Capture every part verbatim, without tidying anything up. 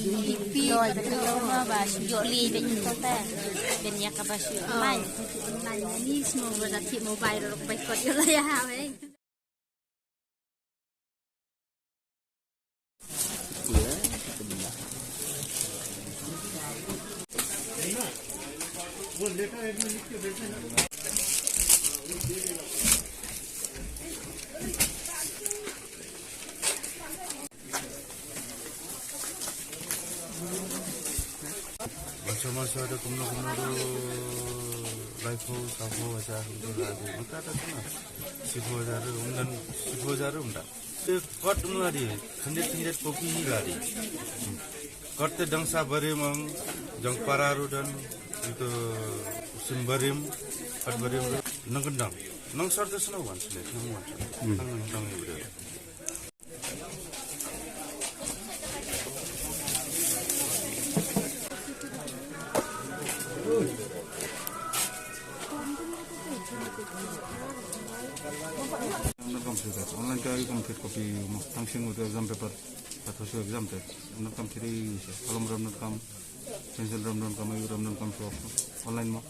Pi ba ka ma ba shu ïoh li ba ngi to ta. Ben ïa ka ba shu online. Online ni semua ba da ti mobile rok ba kot ïoh la ya ha wei. Bangsa bangsa da kumno kumno do laiphew saphew hajar kumno la do. Mynta da kumno? Shiphew hajar, um, shiphew hajar um da. Te kot um la di, khyndiat khyndiat kopi hi la di. Kot te dang sa barim ang, jong para ruh don, ito sim barim, kot barim ruh, nang kyndang. Nang sor te snow wan sile, nang wan. Hmm. Nang nang nang. Ram don kam shu, online ka kam shu copy mo, tang shu exam paper, pat shu exam te. Ram don kam shu, kolom ram don kam, pencil ram don kam, ayu ram don kam shu online mo.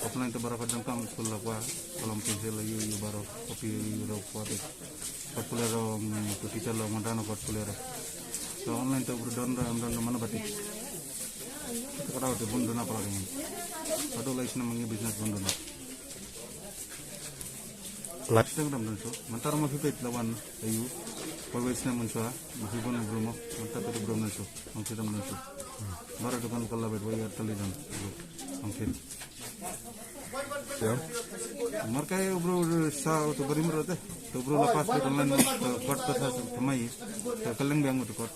Offline te baroh ka dang kam, school la kwah, kolom pencil la ïoh, ïoh baroh, copy ïoh, ïoh baroh kwah te. Kot pule ro, mm, tu teacher la ong dang kot pule ro. So online te u bru don ro, em don ro mana bati. Te ka dau te bun dona pala dengan. Padu lai sna mangi business bun dona. Lai sna dam don so. Mynta ma phi peit la wan ayu. Wai wai sna mun so. Ma phi bun bru mo. Mynta peit bru don so. Mang sna don so. Baroh dukan kala bet wai ar tali don. Mang sna. Markai u bru sa u tu barim ro te. Tu bru la pas tu online tu kot tu tha thamai. Tu kaleng biang u tu kot.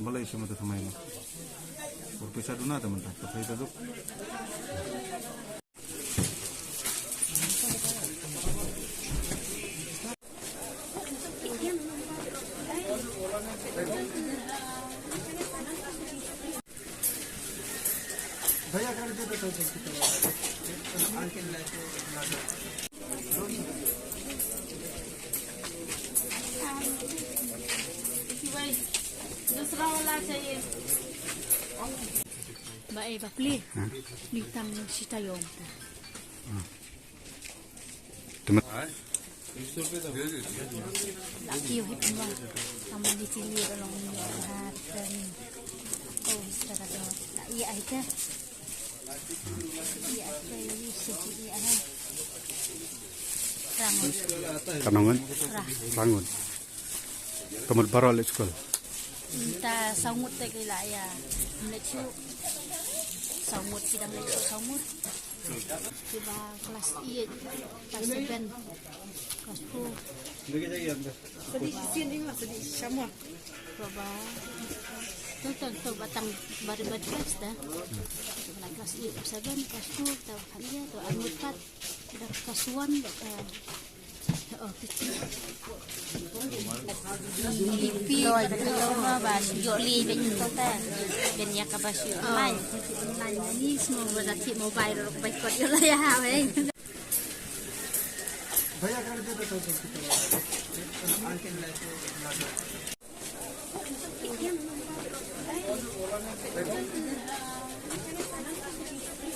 Balai sima tu thamai ma. Ur pisa duna te mynta. Tu pisa duk. भाई, दूसरा वाला चाहिए। Ba, eh, ba pli. Hah? Pli tang sita yong. Temen. Laki hip ma. Aman di sini orang ni hatan. Oh, sita kata. Iya, aja. Iya, aja. Iya, aja. Rangun. Kanongan? Rah. Rangun. Kamut baroh leit skul. Mynta saw ngut te ki la ïa leit shuh. Saw ngut ki dang leit shuh saw ngut. Kiba klas eight, klas seven, klas four. Sadi sien ing lah, sadi sama. Baba. Tonton to batang baru bad klas da. Kiba klas eight, seven, klas four, to kan ïa to an mut pat. Klas one ba ka. Pi ba ka ma ba shu ïoh li ba ngi to ta. Ben ïa ka ba shu online. Online ni semua ba da ti mobile rok ba kot ïoh la ya ha wei.